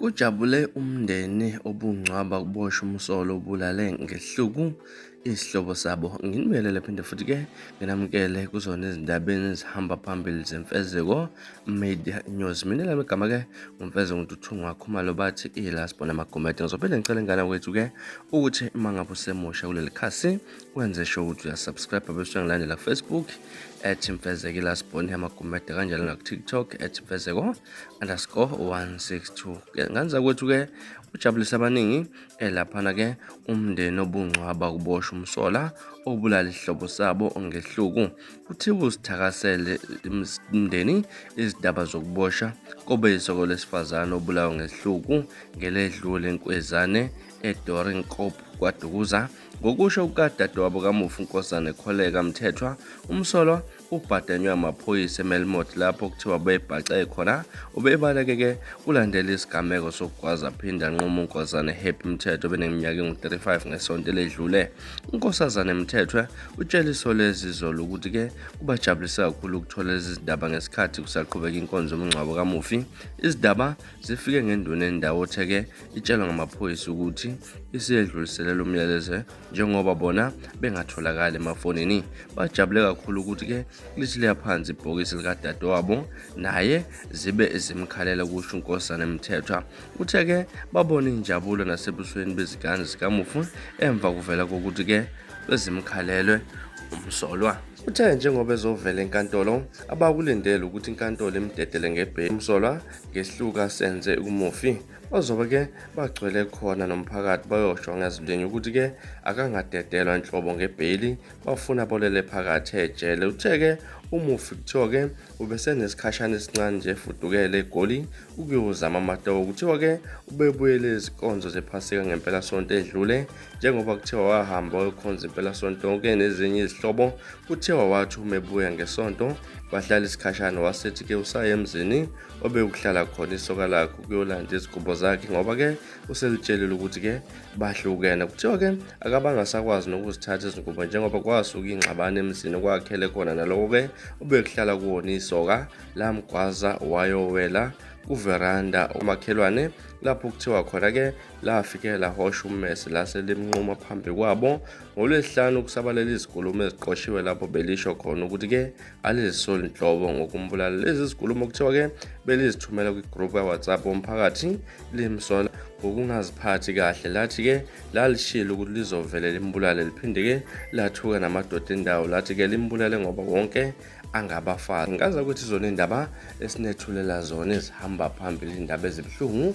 Kujabule umndeni obungcwaba kuboshwa umsolwa obulale ngesihluku isihlobo sabo. Nginibingelele phinde futhi-ke nginamukele kuzona ezindabeni ezihamba phambili zeMfezeko Media News. Mina lami igama-ke nguMfezeko Ntuthungwa Khumalo bathi iLast Born Amagumede. Ngizophinde ngicele ingane kwethu-ke ukuthi uma ngabe usemusha kuleli khasi wenze sure ukuthi uyasubscribe bese uyangilandela ku-Facebook @mfezeko iLast Born Amagumede kanjalo naku-TikTok @mfezeko_162. Nganza kwethu-ke ujabulisa abaningi elaphana-ke umndeni obungcwaba kuboshwa umsola obulala isihlobo sabo ngehluku. Kuthiwa usithakasele umndeni izindaba zokubosha kobe isoko lesifazane obulawa ngesihluku ngeledlule eNkwezane eDoringkop KwaDukuza. Ngokusho kukadadewabo kamufi uNkosazana Kholeka Mthethwa, umsolwa ubhadanywe amaphoyisa eMelmoth lapho kuthiwa bebhace khona. Ubebaleke-ke kulandela isigameko sokugwaza aphinde anqume uNkosazana Happy Mthethwa obeneminyaka engu-35 ngesonto eledlule. UNkosazane Mthethwa utshele Isolezwe izolo ukuthi-ke kubajabulise kakhulu ukuthola lezi zindaba ngesikhathi kusaqhubeka inkonzo yomngcwabo kamufi. Izindaba zifike ngenduna endawo othe-ke itshelwa ngamaphoyisa ukuthi isiyedluliselela umyalezo njengoba bona bengatholakali emafonini. Bajabule kakhulu ukuthi-ke lithi liyaphansi ibhokisi likadadewabo naye zibe zimkhalela, kusho uNkosazana Mthethwa. Uthe-ke babona injabulo nasebusweni bezingane zikamufi emva kuvela kokuthi-ke bezimkhalelwe umsolwa. Uthe njengoba ezovela enkantolo abakulindele ukuthi inkantolo imdedele ngebheyili umsolwa ngesihluku asenze kumufi. Bazobe-ke bagcwele khona nomphakathi bayosho ngazilinye ukuthi-ke akangadedelwa nhlobo ngebheyili bafuna bolele phakathi ejele. Uthe-ke umufi kuthiwa-ke ubesenesikhashana esincane nje efudukele eGoli ukuyozama amatoho. Kuthiwa-ke ubebuyele izinkonzo zephasika ngempelasonto edlule njengoba kuthiwa wahamba wayokhonza impelasonto yonke nezinye izihlobo. Kuthiwa wathi uma ebuya ngesonto bahlala isikhashana wasethi-ke usaya emzini obekuhlala khona isoka lakhe ukuyolanda izigubo zakhe ngoba-ke uselitshelile ukuthi-ke bahlukene. Kuthiwa-ke akabanga sakwazi nokuzithatha izingubo njengoba kwasuka ingxabano emzini okwakhele khona naloko-ke obekuhlala kuwona isoka lamgwaza wayowela kuveranda umakhelwane lapho kuthiwa khona-ke lafike lahosha ummese lase limnquma phambi kwabo. NgoLwesihlanu kusabalele izinkulumo eziqoshiwe lapho belisho khona ukuthi-ke alizisoli nhlobo ngokumbulala. Lezi zinkulumo kuthiwa-ke belizithumela kwi-group ka-WhatsApp womphakathi limsola ngokungaziphathi kahle. Lathi-ke lalishilo ukuthi lizovele limbulale liphinde-ke lathuka namadoda endawo lathi-ke limbulale ngoba wonke angabafazi. Ngaza ukuthi zona indaba esinethulela zona ezihamba phambili indaba ezibuhlungu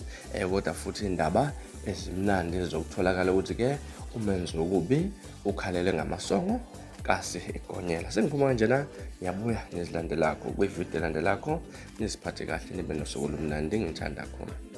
kodwa futhi indaba ezimnandi zokutholakala ukuthi-ke umenzi wokubi ukhalele ngamasongo kasi igonyela. Sengiphuma kanjena ngiyabuya nezilandelakho kwividiyo elandelakho. Niziphathe kahle nibe nosuku olumnandi ngithanda khona.